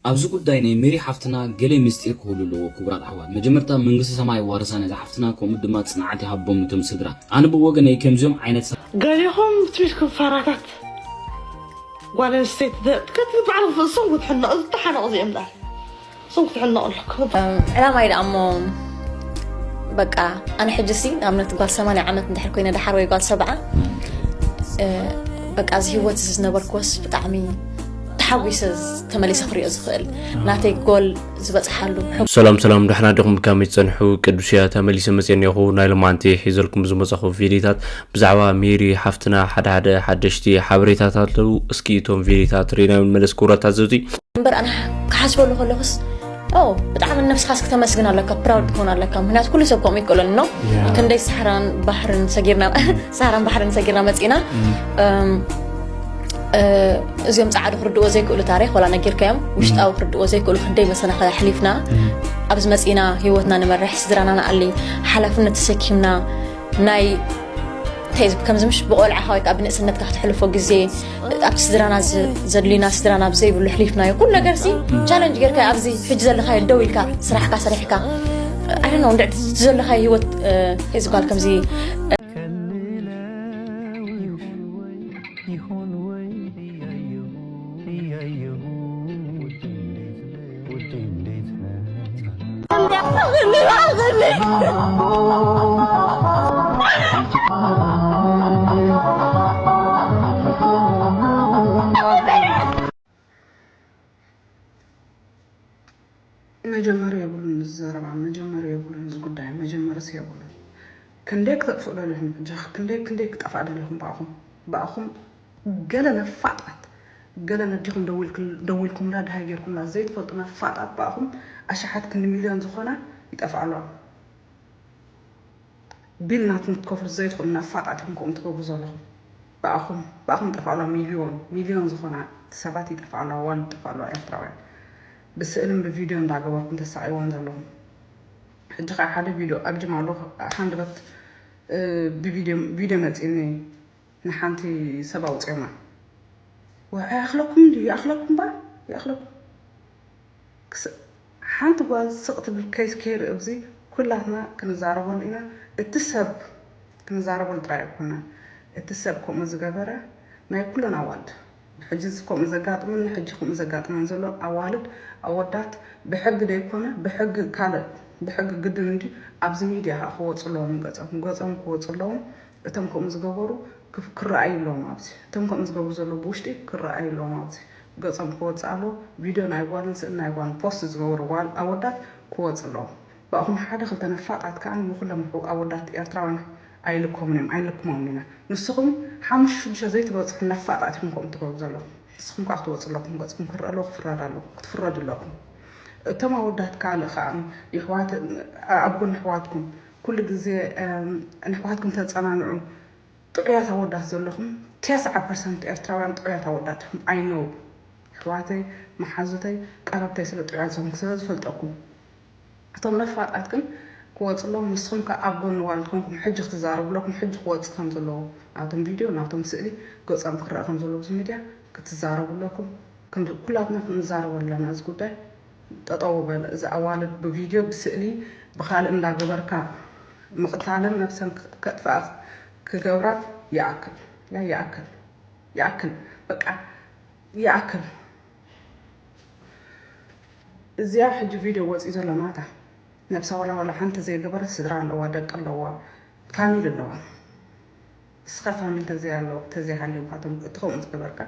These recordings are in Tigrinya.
ኣብዚ ጉዳይ ናይ ሜሪ ሓፍትና ገለ ምስጢር ክህሉ ኣለዎ ክቡራት ኣሕዋት። መጀመርታ መንግስቲ ሰማይ ይዋርሳ ነዛ ሓፍትና፣ ከምኡ ድማ ጽንዓት ይሃቦም እቶም ስድራ። ኣነ ብወገነይ ከምዚኦም ዓይነት ሰብ ገሊኹም ትሚድኩም ፋራታት ጓል ኣንስተይቲ ደ- ከቲ በዓል እሶም ክትሕነቑ ዝተሓነቑ እዚኦም ዳ እሶም ክትሕነቑ ኣለኩም። ዕላማይ ደኣ እሞ በቃ ኣነ ሕጂ ሲ ንኣብነት ጓል ሰማንያ ዓመት እንድሕር ኮይነ ደሓር ወይ ጓል ሰብዓ በቃ እዚ ህይወት እዚ ዝነበርክዎስ ብጣዕሚ ተሓጒሰ ተመሊሰ ክሪኦ ዝኽእል ናተይ ጎል ዝበፅሓሉ ሰላም ሰላም፣ ደሕና ዲኹም? ብከመይ ትጸንሑ? ቅዱስ እያ ተመሊሰ መጽየ እኒኹ። ናይ ሎማንቲ ሒዘልኩም ዝመጻኹ ቪዲዮታት ብዛዕባ ሜሪ ሓፍትና ሓደ ሓደ ሓደሽቲ ሓበሬታታት ኣለዉ። እስኪ እቶም ቪዲዮታት ርኢና ንመለስ ክቡራት ታዘብቲ። እምበር ኣነ ክሓስበሉ ከለኹስ ኦ ብጣዕሚ ነብስኻስ ክተመስግን ኣለካ፣ ፕራውድ ክኾን ኣለካ። ምክንያቱ ኩሉ ሰብ ከምኡ ይክእለሉ ነው። ክንደይ ሳሕራን ባሕርን ሰጊርና ሳሕራን ባሕርን ሰጊርና መፂና እም፣ እ፣ እዚኦም ፃዕዱ ክርድእዎ ዘይክእሉ ታሪክ ወላ ነጊርካዮም ውሽጣዊ ክርድእዎ ዘይክእሉ ክንደይ መሰናኸል ኣሕሊፍና ኣብዚ መፂና ህይወትና ንመርሕ ስድራና ንኣሊ ሓላፍነት ተሰኪምና ናይ እንታይ እዩ ከምዚ ምሽ ብቆልዓኻ ወይ ከዓ ብንእስነትካ ክትሕልፎ ግዜ ኣብቲ ስድራና ዝ- ዘድልዩና ስድራና ብዘይብሉ ኣሕሊፍናዮ ኩሉ ነገር ሲ ቻለንጅ ጌርካ ኣብዚ ሕጂ ዘለካዮ ደው ኢልካ ስራሕካ ሰሪሕካ ኣይ ነው እንድዕ ዘለካዮ ህይወት እ፣ እንታይ ዝበሃል ከምዚ መጀመርያ የብሉን እዚ ዘረባ፣ መጀመርያ የብሉን እዚ ጉዳይ፣ መጀመርስ የብሉን። ክንደይ ክተጥፍኡ ደሊኹም ሕጂ፣ ክንደይ ክንደይ ክጠፍኣ ደሊኹም ብኣኹም፣ ብኣኹም ገለ ነፋጣት፣ ገለ ነዲኹም ደዊልክል- ደዊልኩምላ ድሃይ ጌርኩምላ ዘይትፈልጡ ነፋጣት ብኣኹም ኣሽሓት ክንዲ ሚልዮን ዝኾና ይጠፍኣሉ ኣሎ። ቢል ናትኩም ክትከፍሉ ዘይትኽእሉ ነፋጣት ኢኹም ከምኡ ትገብሩ ዘለኹም። ብኣኹም ብኣኹም ይጠፍኣሉ ሚልዮን ሚልዮን ዝኾና ሰባት ይጠፍኣሉ ኣዋልድ ይጠፍኣሉ ኤርትራውያን ብስእልን ብቪድዮ እንዳገበርኩም ተሳቂዎም ዘለኹም። ሕጂ ከዓ ሓደ ቪድዮ ኣብጅም ኣለኹ ሃንደበት ብቪድዮ ቪድዮ መፂኒ ንሓንቲ ሰብ ኣውፅዮማ። ዋ ኣይኣኽለኩም እንዲ ይኣኽለኩም ባ ይኣኽለኩም ክስ- ሓንቲ ጓል ስቕ ትብል ኬስ ከይርኢ ኣብዚ ኩላትና ክንዛረበሉ ኢና። እቲ ሰብ ክንዛረበሉ ጥራይ ኣይኮናን፣ እቲ ሰብ ከምኡ ዝገበረ ናይ ኩለን ኣዋልድ ሕጂ እዚ ከምኡ ዘጋጥመን ንሕጂ ከምኡ ዘጋጥመን ዘሎ ኣዋልድ ኣወዳት ብሕጊ ደይኮነ ብሕጊ ካልእ ብሕጊ ግድን እንዲ ኣብዚ ሚድያ ከዓ ክወፁ ኣለዎም ገፆም ገፆም ክወፁ ኣለዎም። እቶም ከምኡ ዝገበሩ ክፍ- ክረኣዩ ኣለዎም ኣብዚ እቶም ከምኡ ዝገብሩ ዘለዉ ብውሽጢ ክረኣዩ ኣለዎም ኣብዚ ገፆም ክወፅእ ኣለዎ። ቪድዮ ናይ ጓልን ስእሊ ናይ ጓልን ፖስት ዝገበሩ ጓል ኣወዳት ክወፅእ ኣለዎም። ብኣኹም ሓደ ክልተ ነፋጣት ከዓ ንኩሎም ኣወዳት ኤርትራውያን ኣይልኮምን እዮም ኣይልክሞም ኢና። ንስኹም ሓሙሽተ ሽዱሽተ ዘይትበፅሑ ነፋጣት ኢኹም ከምኡ ትገብሩ ዘለኹም። ንስኹም ከዓ ክትወፅእ ኣለኩም ገፅኩም ክረአ ኣለዎ ክፍረድ ኣለዎ ክትፍረዱ ኣለኩም። እቶም ኣወዳት ካልእ ከዓ ይሕዋት ኣብ ጎኒ ኣሕዋትኩም ኩሉ ግዜ ንኣሕዋትኩም ተፀናንዑ። ጥዑያት ኣወዳት ዘለኹም ተስዓ ፐርሰንት ኤርትራውያን ጥዑያት ኣወዳት ኢኹም። I know ኣሕዋተይ መሓዙተይ ቀረብተይ ስለ ጥዑያት ዝኾንኩ ስለ ዝፈልጠኩም እቶም ነፋጣት ግን ክወፁ ኣለዎም። ንስኹም ከ ኣብ ጎኒ ጓል ዝኾንኩም ሕጂ ክትዛረቡ ኣለኩም። ሕጂ ክወፁ ከም ዘለዎ ናቶም ቪድዮ ናቶም ስእሊ ገፆም ክረአ ከም ዘለዎ ኣብዚ ሚድያ ክትዛረቡ ኣለኩም። ክንዲ ኩላትና ክንዛረቡ ኣለና እዚ ጉዳይ። ጠጠው በል እዚ ኣዋልድ ብቪድዮ ብስእሊ ብኻልእ እንዳገበርካ ምቕታለን ነብሰን ከጥፍኣ ክገብራ ይኣክል ያ ይኣክል ይኣክል በቃ ይኣክል። እዚኣ ሕጂ ቪድዮ ወፂኡ ዘሎ ናታ ነብሳ ዋላ ዋላ ሓንቲ ዘይገበረት ስድራ ኣለዋ ደቂ ኣለዋ ፋሚሊ ኣለዋ። እስኻ ፋሚሊ ተዘይኣለዎ ተዘይሃልዮም ካቶም እቲ ከምኡ ዝገበርካ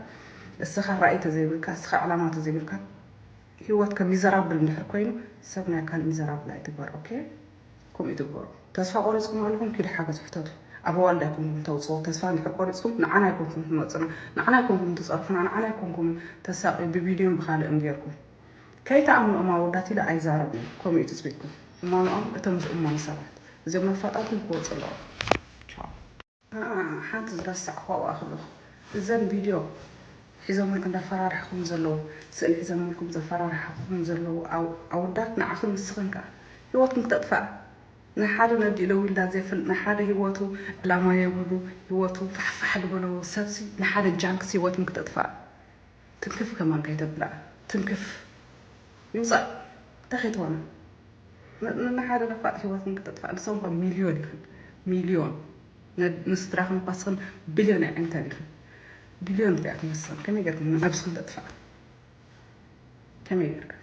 እስኻ ራእይ ተዘይብልካ እስኻ ዕላማ ተዘይብልካ ህይወትካ ሚዘራብል እንድሕር ኮይኑ ሰብ ናይ ካልእ ሚዘራብል ኣይትግበር። ኦኬ ከምኡ ይትግበሩ። ተስፋ ቆሪፅኩም ኣለኹም ኪዱ ሓገዝ ሕተቱ። ኣብ ኣዋልድ ኣይኮንኩም ተውፅዎ ተስፋ እንድሕር ቆሪፅኩም ንዓና ኣይኮንኩም ትመፅና ንዓና ኣይኮንኩም ትፀርፉና ንዓና ኣይኮንኩም ተሳቂ ብቪድዮን ብካልእን ጌርኩም ከይተኣምንኦም ኣወዳት ኢለ ኣይዛረብን። ከምኡ እዩ ትፅቢትኩም እማንኦም እቶም ዝእመኑ ሰባት እዚኦም ነፋጣት ክወፁ ኣለዎም። ሓንቲ ዝረሳዕኳ ኣብኣ ከለኹ እዘን ቪድዮ ሒዞምልኩም ዘፈራርሕኹም ዘለዉ ስእሊ ሒዞምልኩም ዘፈራርሕኹም ዘለዉ ኣወዳት ንዓኽን ንስኽን ከኣ ህይወትኩም ክተጥፍኣ ንሓደ ነዲኡ ደዊላ ዘይፈልጥ ንሓደ ህይወቱ ዕላማ የብሉ ህይወቱ ፋሕፋሕ ዝበሎ ሰብሲ ንሓደ ጃንክስ ህይወትኩም ክተጥፍኣ ትንክፍ ከማን ከይተብላ ትንክፍ ይውፃእ። እንታይ ከይትኾኑ? ን- ንሓደ ነፋጥ ህይወትክን ክተጥፋእ፣ ንስኹም ከ ሚልዮን ኢኽን። ሚልዮን። ነ- ንስድራኽን ንኳስኽን ቢልዮን ኣዕንተን ኢኽን። ቢልዮን ሪኣት ንስኽን ከመይ ጌርክን ንነብስኽን ተጥፋእ? ከመይ ጌርክን?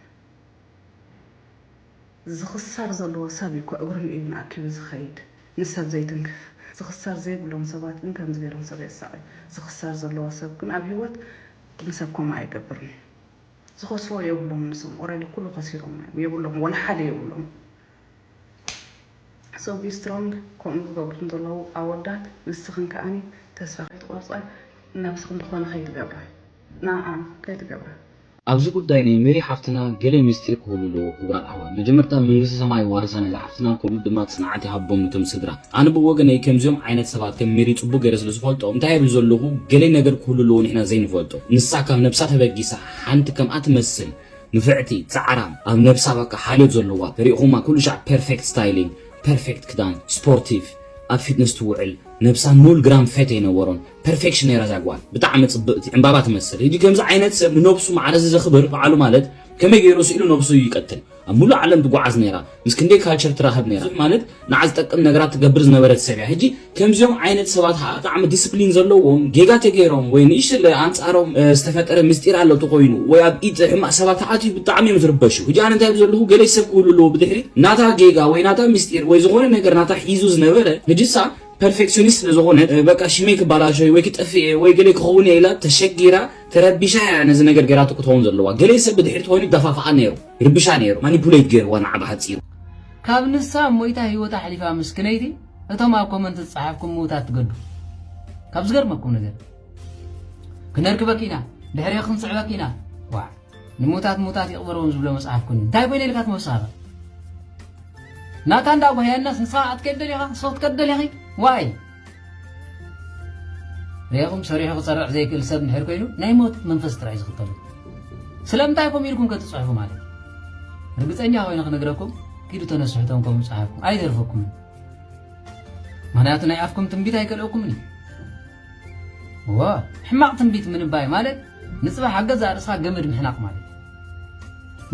ዝኽሰር ዘለዎ ሰብ እዩ እኮ እግሩ ንኢዱ ኣኪቡ ዝኸይድ፣ ንሰብ ዘይትንክፍ። ዝኽሰር ዘይብሎም ሰባት ግን ከምዚ ገይሮም ሰብ የሳቕዩ። ዝኽሰር ዘለዎ ሰብ ግን ኣብ ህይወት ንሰብ ከምኡ ኣይገብርን እዩ። ዝኸስርዎ የብሎም፣ ንሶም ኦረዲ ኩሉ ከሲሮም እዮም፣ የብሎም፣ ወላ ሓደ የብሎም። So be strong። ከምኡ ዝገብሩን ዘለዉ ኣወዳት፣ ንስኽን ከኣኒ ተስፋ ከይትቆርፃ፣ ነብስኽን ዝኾነ ከይትገብራ፣ ንኣ ከይትገብራ። ኣብዚ ጉዳይ ናይ ሜሪ ሓፍትና ገለ ምስጢር ክህሉ ኣለዎ። ክቡራት ኣሕዋት፣ መጀመርታ መንግስቲ ሰማይ ዋርሳ ነዛ ሓፍትና፣ ከምኡ ድማ ጽንዓት ይሃቦም ነቶም ስድራ። ኣነ ብወገነይ ከምዚኦም ዓይነት ሰባት ከም ሜሪ ጽቡቅ ገይረ ስለ ዝፈልጦ፣ እንታይ እብል ዘለኹ፣ ገለ ነገር ክህሉ ኣለዎ ንሕና ዘይንፈልጦ። ንሳ ካብ ነብሳ ተበጊሳ ሓንቲ ከምኣ ትመስል ንፍዕቲ፣ ጻዕራም፣ ኣብ ነብሳ በቃ ሓልዮት ዘለዋ፣ ተሪእኹማ ኩሉ ሻዕ ፐርፌክት ስታይሊንግ፣ ፐርፌክት ክዳን፣ ስፖርቲቭ፣ ኣብ ፊትነስ ትውዕል፣ ነብሳ ኑል ግራም ፈት ኣይነበሮን። ፐርፌክሽን ነይራ እዛ ጓል፣ ብጣዕሚ ጽብቕቲ፣ ዕምባባ ትመስል። ሕጂ ከምዚ ዓይነት ሰብ ንነብሱ ማዕረ ዘኽብር በዓሉ ማለት ከመይ ገይሩ ስኢሉ ነብሱ ይቀትል? ኣብ ሙሉእ ዓለም ትጓዓዝ ነይራ፣ ምስ ክንደይ ካልቸር ትራኸብ ነይራ። ብዙሕ ማለት ንዓ ዝጠቅም ነገራት ትገብር ዝነበረት ሰብ እያ። ሕጂ ከምዚኦም ዓይነት ሰባት ከዓ ብጣዕሚ ዲስፕሊን ዘለዎም፣ ጌጋ ተገይሮም ወይ ንእሽለ ኣንጻሮም እ፣ ዝተፈጠረ ምስጢር ኣሎ ተኮይኑ ወይ ኣብ ኢድ ሕማቅ ሰባት ተኣትዩ ብጣዕሚ እዮም ዝርበሹ። ሕጂ ኣነ እንታይ ዘለኹ፣ ገለ ሰብ ክህሉ ኣለዎ ብድሕሪ ናታ ጌጋ ወይ ናታ ምስጢር ወይ ዝኾነ ነገር ናታ ሒዙ ዝነበረ። ሕጂ ሳ ፐርፌክሽኒስት ስለ ዝኾነ እ፣ በቃ ሽመይ ክባላሸ ወይ ክጠፍእ ወይ ገለ ክኸውን እየ ኢላ ተሸጊራ ተረቢሻ እያ ነዚ ነገር ገይራቶ ክትኸውን ዘለዋ። ገለ ሰብ ብድሕሪ ተኾይኑ ይደፋፍኣ ነይሩ፣ ይርብሻ ነይሩ፣ ማኒፑሌት ገይርዋ ንዓ ብሓጺሩ። ካብ ንሳ ሞይታ ህይወታ ኣሕሊፋ ምስክነይቲ፣ እቶም ኣብ ኮመንት ዝጸሓፍኩም ምውታት ትገዱ። ካብ ዝገርመኩም ነገር፣ ክነርክበኪ ኢና፣ ድሕሬ ክንስዕበኪ ኢና። ዋዕ፣ ንምውታት ምውታት ይቕበርዎም ዝብሎ መጽሓፍኩን እንታይ ኮይነ ኢልካ ትመሳኸ? ናታ እንዳ ጓህያናስ ንስኻ ኣትከድ ደሊኻ፣ ንስኻ ትከድ ደሊኺ? ዋይ! ርኢኹም ሰሪሑ ክጸርዕ ዘይክእል ሰብ እንድሕር ኮይኑ ናይ ሞት መንፈስ ጥራይ ዝኽተሉ። ስለምንታይ ከምኡ ኢልኩም ከትጽሕፉ ማለት እዩ? ርግጸኛ ኮይነ ክነግረኩም፣ ኪዱ ተነስሑ እቶም ከምኡ ዝጸሓፍኩም። ኣይደርፈኩምን። ምኽንያቱ ናይ ኣፍኩም ትንቢት ኣይከልአኩምን እዩ። እወ፣ ሕማቕ ትንቢት ምንባይ ማለት ንጽባሕ ኣብ ገዛእ ርእስኻ ገመድ ምሕናቕ ማለት እዩ።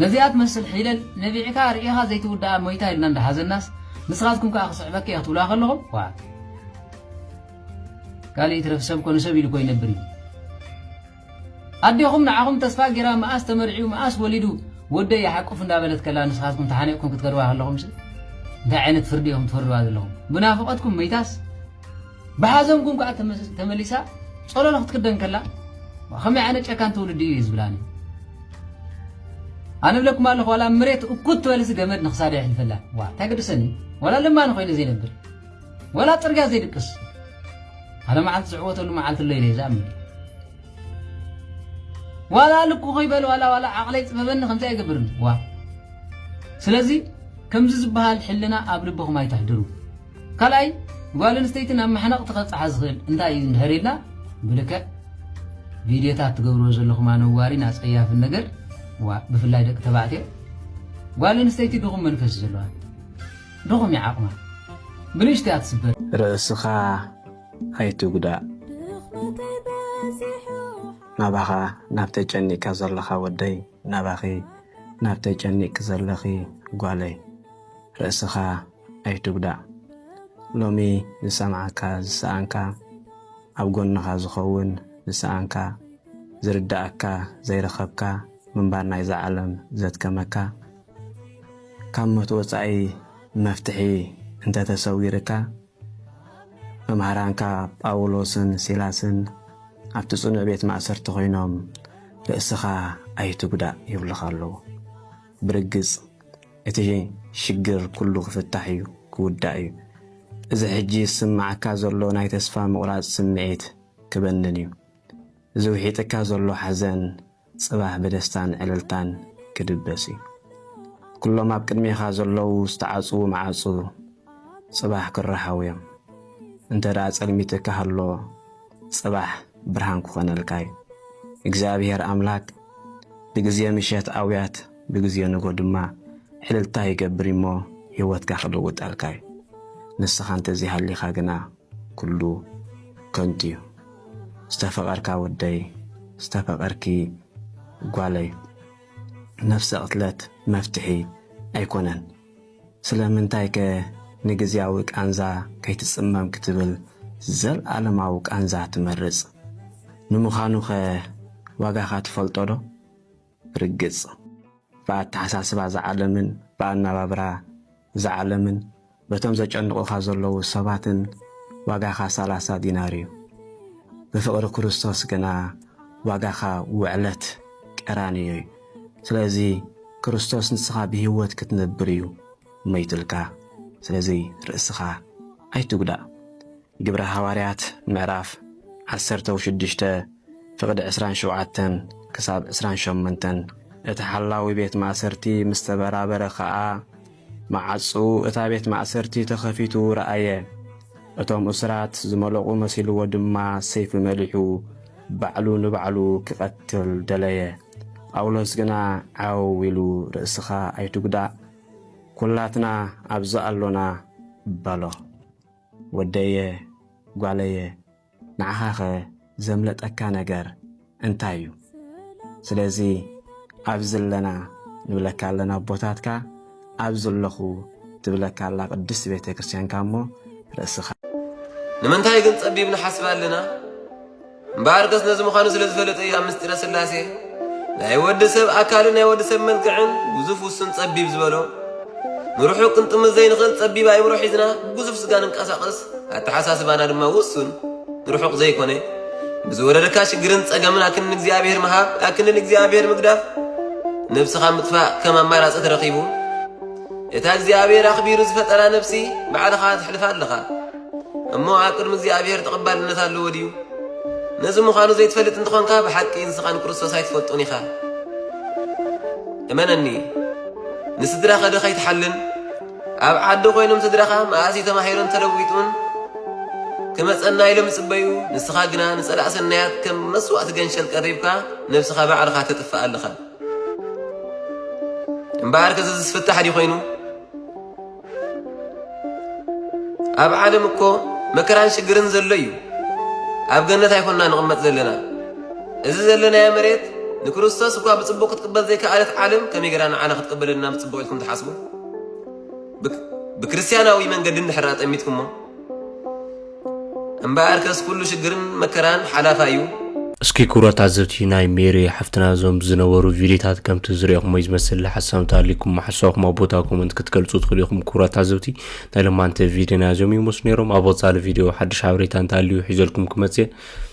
ነዚኣ ትመስል ሒለል ነቢዕካ ርኢኻ ዘይትውድኣ ሞይታ ኢልና እንዳሓዘናስ ንስኻትኩም ከኣ ክስዕበኪ እየ ክትብልዋ ከለኹም፣ ዋ። ካልእ ይትረፍ ሰብ ኮነ ሰብ ኢሉ እኮ ይነብር እዩ። ኣዴኹም ንዓኹም ተስፋ ጌራ መኣስ ተመርዕዩ መኣስ ወሊዱ ወደይ ይሓቁፍ እንዳበለት ከላ ንስኻትኩም ተሓኒቕኩም ክትከድዋ ከለኹምሲ እንታይ ዓይነት ፍርዲ ኢኹም ትፈርድዋ ዘለኹም? ብናፍቖትኩም መይታስ ብሓዘንኩም ከኣ ተመስ-፣ ተመሊሳ ጸሎሎ ክትክደን ከላ ከመይ ዓይነት ጨካን ትውልዲ እዩ ዝብላኒ? ኣነ እብለኩም ኣለኹ ዋላ መሬት እኩት ትበልሲ ገመድ ንኽሳዳ የሕልፈላ። ዋ፣ እንታይ ገድሰኒ? ዋላ ለማኒ ኮይነ ዘይነብር። ዋላ ጽርግያ ዘይድቅስ። ሓደ መዓልቲ ዝዕወተሉ መዓልቲ ኣሎ ኢለ እየ ዝኣምን። ዋላ ልኩ ከይበል ዋላ ዋላ ዓቕለይ ጽበበኒ ከምዚ ኣይገብርን። ዋ። ስለዚ ከምዚ ዝበሃል ሕልና ኣብ ልብኹም ኣይተሕድሩ። ካልኣይ፣ ጓል ኣንስተይቲ ናብ መሕነቕቲ ከብጽሓ ዝኽእል እንታይ እዩ እንድሕር ኢልና፣ ብልክዕ ቪድዮታት ትገብርዎ ዘለኹም ኣነዋሪን ኣጸያፍን ነገር፣ ዋ፣ ብፍላይ ደቂ ተባዕትዮ፣ ጓል ኣንስተይቲ ድኹም መንፈስ እዩ ዘለዋ። ድኹም እዩ ዓቕማ። ብንእሽቶ እያ ትስበር። ርእስኻ ኣይትጉዳእ። ናባኻ ናብ ተጨኒቅካ ዘለኻ ወደይ፣ ናባኺ ናብ ተጨኒቅኪ ዘለኺ ጓለይ፣ ርእስኻ ኣይትጉዳእ። ሎሚ ዝሰምዓካ ዝሰኣንካ፣ ኣብ ጎንኻ ዝኸውን ዝሰኣንካ፣ ዝርድኣካ ዘይረኸብካ፣ ምንባር ናይዛ ዓለም ዘድከመካ፣ ካብ ሞት ወጻኢ መፍትሒ እንተተሰዊርካ፣ መምሃራንካ ጳውሎስን ሲላስን ኣብቲ ጽኑዕ ቤት ማእሰርቲ ኮይኖም፣ "ርእስኻ ኣይትጉዳእ" ይብሉኻ ኣለዉ። ብርግጽ፣ እቲ ሽግር ኩሉ ክፍታሕ እዩ፣ ክውዳእ እዩ። እዚ ሕጂ ዝስምዓካ ዘሎ ናይ ተስፋ ምቑራጽ ስምዒት ክበንን እዩ። እዚ ውሒጥካ ዘሎ ሓዘን፣ ጽባሕ ብደስታን ዕልልታን ክድበስ እዩ። ኩሎም ኣብ ቅድሜኻ ዘለዉ ዝተዓጽዉ መዓጹ ጽባሕ ክረሓዉ እዮም። እንተ ደኣ ጸልሚትካ ሃሎ፣ ጽባሕ ብርሃን ክኾነልካ እዩ። እግዚኣብሔር ኣምላክ ብግዜ ምሸት ኣውያት፣ ብግዜ ንጎ ድማ ዕልልታ ይገብር እሞ፣ ህይወትካ ክልውጠልካ እዩ። ንስኻ እንተዘይሃሊኻ ግና፣ ኩሉ ከንቱ እዩ። ዝተፈቐርካ ወደይ፣ ዝተፈቐርኪ ጓለይ፣ ነፍሰ ቅትለት መፍትሒ ኣይኮነን። ስለምንታይከ ንግዝያዊ ቃንዛ ከይትጽመም ክትብል ዘልኣለማዊ ቃንዛ ትመርጽ? ንምዃኑኸ ዋጋኻ ትፈልጦ ዶ? ርግጽ፣ ብኣተሓሳስባ ዝዓለምን ብኣነባብራ ዝዓለምን በቶም ዘጨንቑኻ ዘለዉ ሰባትን ዋጋኻ ሰላሳ ዲናር እዩ። ብፍቕሪ ክርስቶስ ግና ዋጋኻ ውዕለት ቀራንዮ እዩ። ስለዚ ክርስቶስ ንስኻ ብህይወት ክትነብር እዩ ሞይትልካ። ስለዚ ርእስኻ ኣይትጉዳእ። ግብረ ሃዋርያት ምዕራፍ ዓሰርተ ሽዱሽተ ፍቕዲ ዕስራን ሸውዓተን ክሳብ ዕስራን ሸሞንተን። እቲ ሓላዊ ቤት ማእሰርቲ ምስ ተበራበረ ኸኣ፣ መዓጹ እታ ቤት ማእሰርቲ ተኸፊቱ ረኣየ። እቶም እሱራት ዝመለቑ መሲልዎ ድማ ሰይፊ መሊሑ ባዕሉ ንባዕሉ ክቐትል ደለየ። ጳውሎስ ግና ዓው ኢሉ፣ "ርእስኻ ኣይትጉዳእ፣ ኩላትና ኣብዚ ኣሎና" በሎ። "ወደየ፣ ጓለየ፣ ንዓኻኸ ዘምለጠካ ነገር እንታይ እዩ? ስለዚ ኣብዚ ኣለና ንብለካ ኣለና ኣቦታትካ፣ ኣብዚ ኣለኹ ትብለካ ኣላ ቅድስቲ ቤተ ክርስቲያንካ እሞ ርእስኻ" ንምንታይ ግን ጸቢብ ንሓስብ ኣለና? እምበኣርከስ ነዚ ምዃኑ ስለ ዝፈለጠ እዩ ኣብ ምስጢረ ሥላሴ ናይ ወዲ ሰብ ኣካልን ናይ ወዲ ሰብ መልክዕን ግዙፍ ውሱን ጸቢብ ዝበሎ። ንርሑቕ ክንጥምት ዘይንኽእል ጸቢብ ኣእምሮ ሒዝና ብግዙፍ ስጋ ንንቀሳቐስ፣ ኣተሓሳስባና ድማ ውሱን ንርሑቕ ዘይኮነ። ብዝወረደካ ሽግርን ጸገምን ኣክንዲ ንእግዚኣብሔር ምሃብ፣ ኣክንዲ ንእግዚኣብሔር ምግዳፍ፣ ነብስኻ ምጥፋእ ከም ኣማራጺ ተረኺቡ። እታ እግዚኣብሔር ኣኽቢሩ ዝፈጠራ ነብሲ ባዕልኻ ትሕልፋ ኣለኻ። እሞ ኣብ ቅድሚ እግዚኣብሔር ተቐባልነት ኣለዎ ድዩ? ነዚ ምዃኑ ዘይትፈልጥ እንተኾንካ፣ ብሓቂ ንስኻ ንክርስቶስ ኣይትፈልጦን ኢኻ። እመነኒ፣ ንስድራኻ ዶ ከይትሓልን? ኣብ ዓዲ ኮይኖም ስድራኻ መኣስ እዩ ተማሂሮን ተለዊጡን ክመጸና ኢሎም ይጽበዩ። ንስኻ ግና ንጸላእ ሰናያት ከም መስዋእቲ ገንሸል ቀሪብካ፣ ነብስኻ ባዕልኻ ተጥፍእ ኣለኻ። እምበኣርከ እዚ ዝፍታሕ ድዩ ኮይኑ? ኣብ ዓለም እኮ መከራን ሽግርን ዘሎ እዩ። ኣብ ገነት ኣይኮንና ንቕመጥ ዘለና። እዚ ዘለናዮ መሬት ንክርስቶስ እኳ ብጽቡቕ ክትቅበል ዘይከኣለት ዓለም ከመይ ገይራ ንዓና ክትቅበለልና ብጽቡቕ ኢልኩም ትሓስቡ? ብክ-፣ ብክርስቲያናዊ መንገዲ እንድሕር ኣጠሚትኩሞ፣ እምበኣርከስ ኩሉ ሽግርን መከራን ሓላፋ እዩ። እስኪ ክቡራት ተዓዘብቲ፣ ናይ ሜሪ ሓፍትና እዞም ዝነበሩ ቪዲዮታት ከምቲ ዝረእኹሞ እዩ ዝመስል። ሓሳብ እንተሃልዩኩም ሓሳብኩም ኣብ ቦታ ኮመንት ክትገልጹ ትኽእሉ ኢኹም። ክቡራት ተዓዘብቲ፣ ናይ ሎማንተ ቪዲዮና እዚኦም ይመስሉ ነይሮም። ኣብ ወጻኢ ቪዲዮ ሓድሽ ሓበሬታ እንተሃልዩ ሒዘልኩም ክመጽእ እየ።